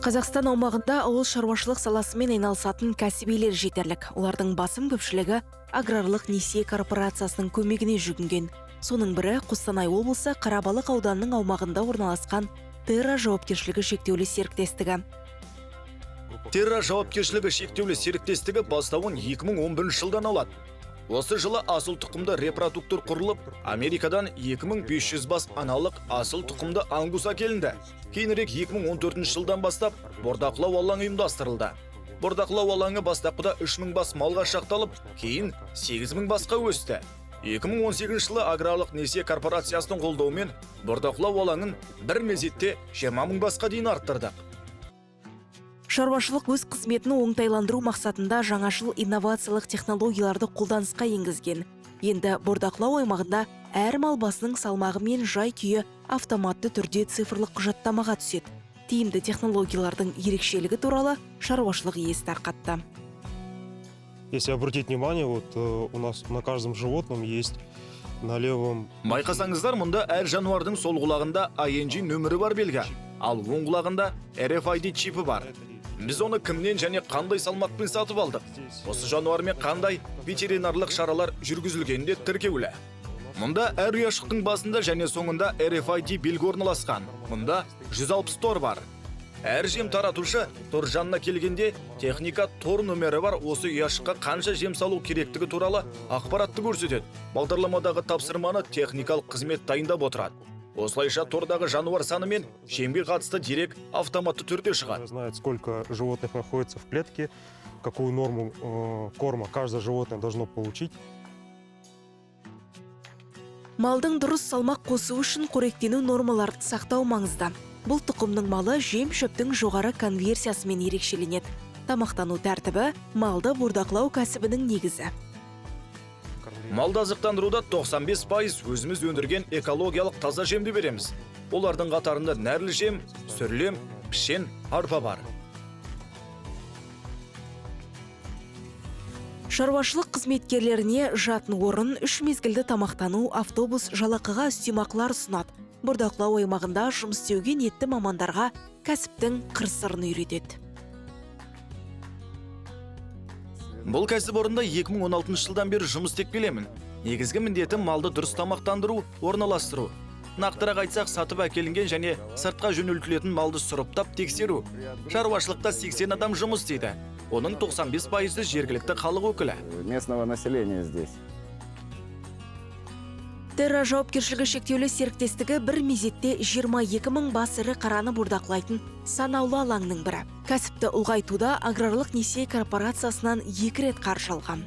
Қазақстан аумағында ауыл шаруашылық саласымен айналысатын кәсібилер жетерлік. Олардың басым көпшілігі аграрлық несие корпорациясының көмегіне жүгінген. Соның бірі Қостанай облысы Қарабалық ауданының аумағында орналасқан Терра жауапкершілігі шектеулі серіктестігі. Терра жауапкершілігі шектеулі серіктестігі бастауын 2011 жылдан алады. Осы жылы асыл тұқымды репродуктор құрылып, Америкадан 2500 бас аналық асыл тұқымды ангус әкелінді. Кейінірек 2014 жылдан бастап бордақылау алаңы ұйымдастырылды. Бордақылау алаңы бастапқыда 3000 бас малға шақталып, кейін 8000 басқа өсті. 2018 жылы аграрлық несие корпорациясының қолдауымен бордақылау алаңын бір мезетте 20 мың басқа дейін арттырдық. Шаруашылық өз қызметін оңтайландыру мақсатында жаңашыл инновациялық технологияларды қолданысқа енгізген. Енді бордақылау аймағында әр мал басының салмағы мен жай күйі автоматты түрде цифрлық құжаттамаға түседі. Тиімді технологиялардың ерекшелігі туралы шаруашылық иесі тарқатты. Если обратить внимание, вот у нас на каждом животном есть на левом. Байқасаңыздар, мұнда әр жануардың сол құлағында ING нөмірі бар белгі, ал оң құлағында RFID чипі бар. Біз оны кімнен және қандай салмақпен сатып алдық? Осы жануармен қандай ветеринарлық шаралар жүргізілгені де тіркеулі. Мұнда әр ұяшықтың басында және соңында RFID белгі орналасқан. Мұнда 160 тор бар. Әр жем таратушы тор жанына келгенде техника тор нөмірі бар осы ұяшыққа қанша жем салу керектігі туралы ақпаратты көрсетеді. Бағдарламадағы тапсырманы техникалық қызмет дайындап отырады. Осылайша тордағы жануар саны мен жемге қатысты дерек автоматты түрде шығады. Знает, сколько животных находится в клетке, какую норму корма каждое животное должно получить. Малдың дұрыс салмақ қосуы үшін қоректену нормаларын сақтау маңызды. Бұл тұқымның малы жем шөптің жоғары конверсиясымен ерекшеленеді. Тамақтану тәртібі малды бордақылау кәсібінің негізі. Малды азықтандыруда 95% өзіміз өндірген экологиялық таза жемді береміз. Олардың қатарында нәрлі жем, сүрлем, пішен, арпа бар. Шаруашылық қызметкерлеріне жатын орын, үш мезгілді тамақтану, автобус, жалақыға үстемақылар ұсынады. Бордақылау аймағында жұмыс істеуге ниетті мамандарға кәсіптің қыр-сырын үйретеді. Бұл кәсіпорында 2016 жылдан бері жұмыс істеп келемін. Негізгі міндетім малды дұрыс тамақтандыру, орналастыру. Нақтырақ айтсақ, сатып әкелінген және сыртқа жөнелтілетін малды сұрыптап тексеру. Шаруашылықта 80 адам жұмыс істейді. Оның 95%-ы жергілікті халық өкілі. Местного населения здесь. Терра жауапкершілігі шектеулі серіктестігі бір мезетте 22 мың бас ірі қараны бордақылайтын санаулы алаңның бірі. Кәсіпті ұлғайтуда аграрлық несие корпорациясынан 2 рет қаржы алған.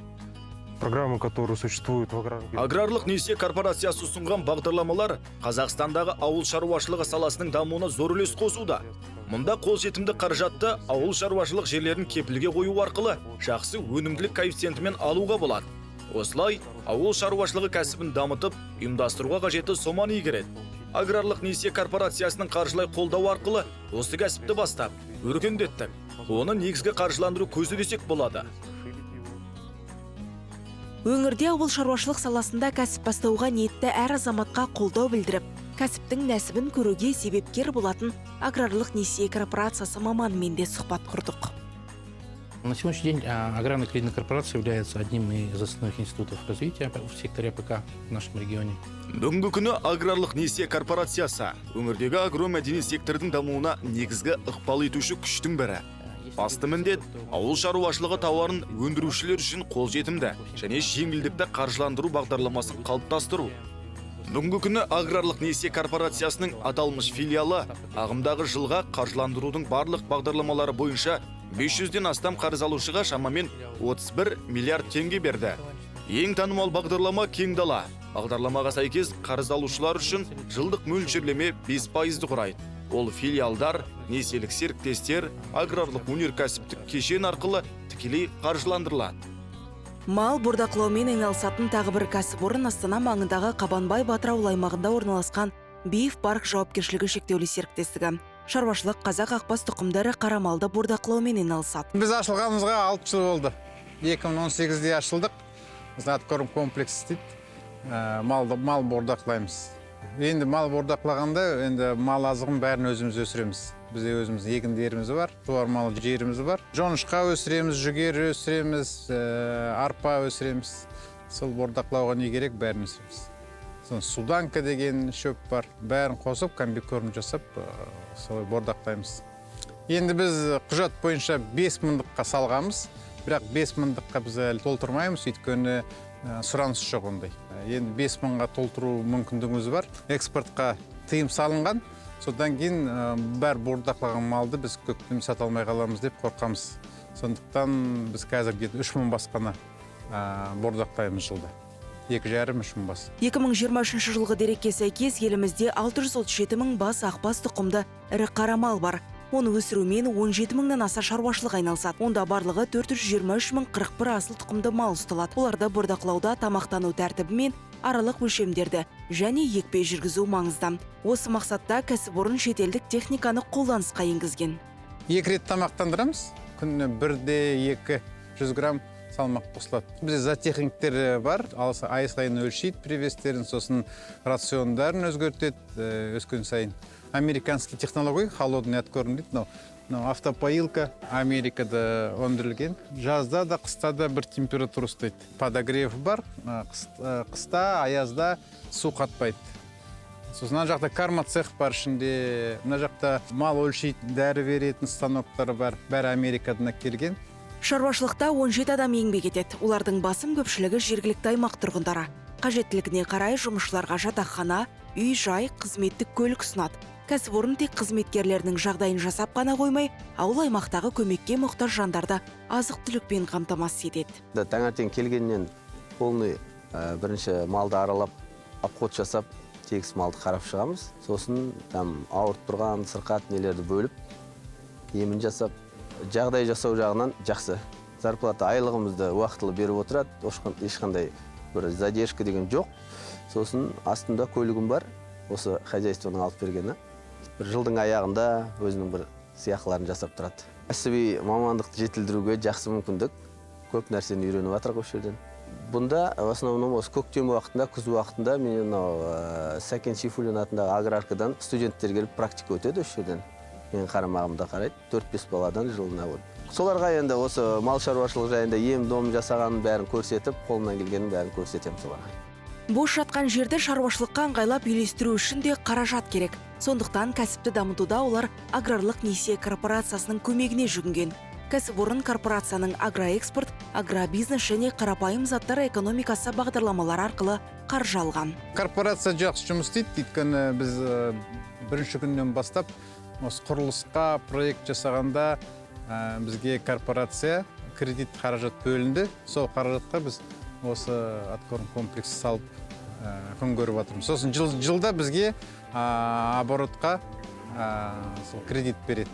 Программы, которые существуют в аграрном. Аграрлық несие корпорациясы ұсынған бағдарламалар Қазақстандағы ауыл шаруашылығы саласының дамуына зор үлес қосуда. Мұнда қолжетімді қаражатты ауыл шаруашылық жерлерін кепілге қою арқылы жақсы өнімділік коэффициентімен алуға болады. Осылай ауыл шаруашылығы кәсібін дамытып, ұйымдастыруға қажетті соманы игереді. Аграрлық несие корпорациясының қаржылай қолдауы арқылы осы кәсіпті бастап, өркендеттік. Оны негізгі қаржыландыру көзі десек болады. Өңірде ауыл шаруашылық саласында кәсіп бастауға ниетті әр азаматқа қолдау білдіріп, кәсіптің нәсібін көруге себепкер болатын аграрлық несие корпорациясы маманымен де сұхбат құрдық. На сегодняшний день аграрная кредитная корпорация является одним из основных институтов развития в секторе АПК в нашем регионе. Бүгінгі күні аграрлық несие корпорациясы өңірдегі агромәдени сектордың дамуына негізгі ықпал етуші күштің бірі. Басты міндет ауыл шаруашылығы тауарын өндірушілер үшін қолжетімді және жеңілдікті қаржыландыру бағдарламасын қалыптастыру. Бүгінгі күні аграрлық несие корпорациясының аталмыш филиалы ағымдағы жылға қаржыландырудың барлық бағдарламалары бойынша 500-ден астам қарыз алушыға шамамен 31 миллиард теңге берді. Ең танымал бағдарлама Кең дала. Бағдарламаға сәйкес қарыз алушылар үшін жылдық мөлшерлеме 5%-ды құрайды. Ол филиалдар, несиелік серіктестер, аграрлық өнеркәсіптік кешен арқылы тікелей қаржыландырылады. Мал бордақылаумен айналысатын тағы бір кәсіпорын Астана маңындағы Қабанбай Батыр ауыл аймағында орналасқан Биф Парк жауапкершілігі шектеулі серіктестігі. Шаруашылық қазақ ақбас тұқымдары қара малды бордақылаумен айналысады. Біз ашылғанымызға 6 жыл болды. 2018-де ашылдық. Біз откорм комплекс дейді. Мал бордақылаймыз. Енді мал бордақылағанда енді мал азығын бәрін өзіміз өсіреміз. Бізде өзіміз егіндеріміз бар, суармалы жеріміз бар. Жоңышқа өсіреміз, жүгері өсіреміз, арпа өсіреміз. Сол бордақылауға не керек, бәрін өсіреміз. Сосын суданка деген шөп бар, бәрін қосып комбикорм жасап, солай бордақтаймыз. Енді біз құжат бойынша 5 мыңдыққа салғанбыз, бірақ 5 мыңдыққа біз әлі толтырмаймыз, өйткені сұраныс жоқ ондай. Енді 5 мыңға толтыру мүмкіндігіміз бар. Экспортқа тыйым салынған, содан кейін бәр бордақлаған малды біз көктем сата алмай қаламыз деп қорқамыз. Сондықтан біз қазір где-то 3 мың басқана бордақтаймыз жылда. 2,5-3 мың бас. 2023 жылғы дерекке сәйкес елімізде 637 мың бас ақбас тұқымды ірі қара мал бар. Оны өсірумен 17 мыңнан аса шаруашылық айналысады. Онда барлығы 423 мың 41 асыл тұқымды мал ұсталады. Оларды бордақылауда тамақтану тәртібі мен аралық өлшемдерді және екпе жүргізу маңызды. Осы мақсатта кәсіпорын шетелдік техниканы қолданысқа енгізген. 2 рет тамақтандырамыз. Күніне 1,2 грамм салмақ қосылады. Бізде зоотехниктер бар, ай сайын өлшейді привестерін, сосын рациондарын өзгертеді өскен сайын. Американский технология, холодный откорм дейді, мынау автопоилка Америкада өндірілген. Жазда да, қыста да бір температура ұстайды. Подогрев бар, қыста, аязда су қатпайды. Сосын мына жақта кормоцех бар ішінде, мына жақта мал өлшейтін, дәрі беретін станоктар бар, бәрі Америкадан келген. Шаруашылықта 17 адам еңбек етеді. Олардың басым көпшілігі жергілікті аймақ тұрғындары. Қажеттілігіне қарай жұмысшыларға жатақхана, үй жай, қызметтік көлік ұсынады. Кәсіпорын тек қызметкерлерінің жағдайын жасап қана қоймай, ауыл аймақтағы көмекке мұқтаж жандарды азық-түлікпен қамтамасыз етеді. Таңертең келгеннен полный бірінші малды аралап, обход жасап, тегіс малды қарап шығамыз. Сосын там ауырып тұрған сырқат нелерді бөліп, емін жасап, жағдай жасау жағынан жақсы. Зарплата айлығымызды уақытылы беріп отырады, ешқандай бір задержка деген жоқ. Сосын астымда көлігім бар, осы хозяйствоның алып бергені. Бір жылдың аяғында өзінің бір сыйақыларын жасап тұрады. Кәсіби мамандықты жетілдіруге жақсы мүмкіндік. Көп нәрсені үйреніп жатырық осы жерден. Бұнда в основном осы көктем уақытында, күз уақытында мен мынау Сәкен Сейфуллин атындағы аграркадан студенттер келіп практика өтеді осы жерден. Мен қарамағымда қарайды, 4-5 баладан жылына вот. Соларға енді осы мал шаруашылығы жайында ем-дом жасағанын бәрін көрсетіп, қолымнан келгенін бәрін көрсетемін соларға. Бос жатқан жерді шаруашылыққа ыңғайлап үйлестіру үшін де қаражат керек. Сондықтан кәсіпті дамытуда олар аграрлық несие корпорациясының көмегіне жүгінген. Кәсіпорын корпорацияның агроэкспорт, агробизнес және қарапайым заттар экономикасы бағдарламалары арқылы қаржы алған. Корпорация жақсы жұмыс істейді, өйткені біз бірінші күннен бастап осы құрылысқа проект жасағанда бізге корпорация кредит қаражат бөлінді. Сол қаражатқа біз осы откорм комплекс салып күн көріп жатырмыз. Сосын жылда бізге оборотқа сол кредит береді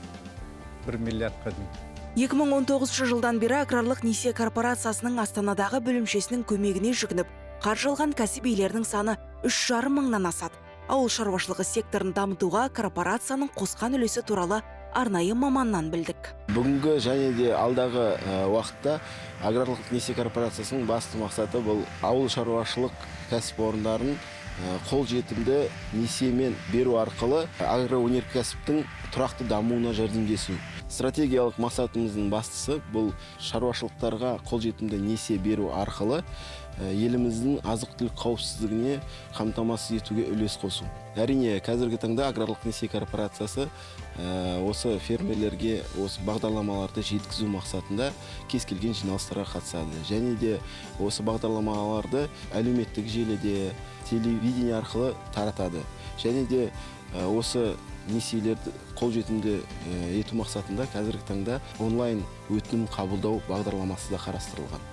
1 миллиардқа дейін. 2019 жылдан бері аграрлық несие корпорациясының Астанадағы бөлімшесінің көмегіне жүгініп, қаржы алған кәсіп иелерінің саны 3,5 мыңнан асады. Ауыл шаруашылығы секторын дамытуға корпорацияның қосқан үлесі туралы арнайы маманнан білдік. Бүгінгі және де алдағы уақытта аграрлық несие корпорациясының басты мақсаты бұл ауыл шаруашылық кәсіпорындарын қолжетімді несиемен беру арқылы агроөнеркәсіптің тұрақты дамуына жәрдемдесу. Стратегиялық мақсатымыздың бастысы бұл шаруашылықтарға қолжетімді несие беру арқылы еліміздің азық-түлік қауіпсіздігіне қамтамасыз етуге үлес қосу. Әрине, қазіргі таңда аграрлық несие корпорациясы осы фермерлерге осы бағдарламаларды жеткізу мақсатында кез келген жиналыстарға қатысады. Және де осы бағдарламаларды әлеуметтік желіде, телевидение арқылы таратады. Және де осы несиелерді қолжетімді ету мақсатында қазіргі таңда онлайн өтінім қабылдау бағдарламасы да қарастырылған.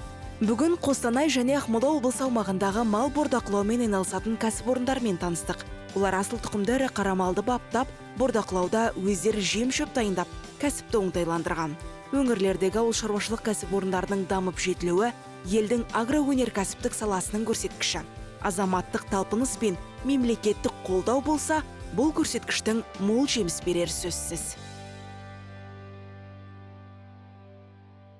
Бүгін Қостанай және Ақмола облысы аумағындағы мал бордақылаумен айналысатын кәсіпорындармен таныстық. Олар асыл тұқымды ірі қара малды баптап, бордақылауда өздері жем-шөп дайындап, кәсіпті оңтайландырған. Өңірлердегі ауыл шаруашылық кәсіпорындарының дамып жетілуі елдің агроөнеркәсіптік саласының көрсеткіші. Азаматтық талпыныс пен мемлекеттік қолдау болса, бұл көрсеткіштің мол жеміс берері сөзсіз.